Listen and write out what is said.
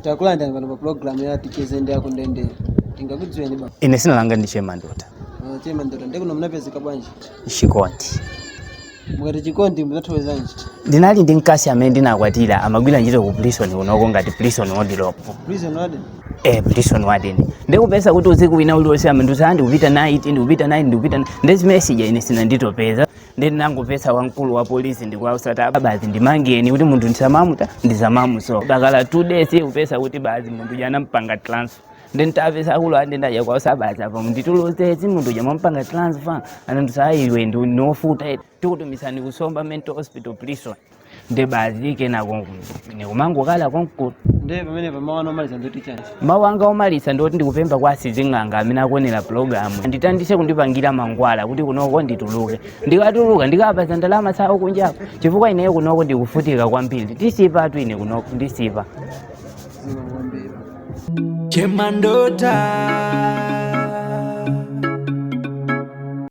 Takulandirani pano pa program ya Ticheze ndi Akundende. Tingakudziweni ba? Ine dzina langa ndi Chemandota. Ah, Chemandota, ndekuno munapezeka bwanji? Chikondi. Mukati chikondi mukutanthauza? Ndinali ndi mkazi amene ndinakwatira, amagwira ntchito ku prison kunoko ngati prison wardrobe. Prison warden? Eh, prison warden. Ndikupeza kuti usiku wina uliwonse amandiuza ndikupita night, ndikupita night, ndikupita night. Ndi zimene zija ine zinanditopetsa. Ndi ndinangopeza wamkulu wa polisi ndikuwauza kuti basi ndimangeni kuti munthu ndisamamuta ndisamamusowa. Pakala 2 days kupeza kuti basi munthu uja anampanga transfer. Ndi nditapeza akulu ande ndaja kuwauza basi apa munditulutse si munthu uja mwampanga transfer. Anandiuza ayi iwe ndi nofuta tikutumizani ku Zomba Mental Hospital Prison. Ndi basi kenako ndikumangokhala konkuno. Ndiye pamene pamawu anu omaliza ndoti chani? Mawu anga omaliza ndoti ndikupempha kwa asing'anga amene akuonera pulogalamu andithandize kundipangira mankhwala kuti kunoko ndituluke. Ndikatuluka ndikapatsa ndalama zawo kunjako chifukwa ineyo kunoko ndikuvutika kwambiri. Ndisipatu ine kunoko ndisipa. Zikomo kwambiri. Chemandota.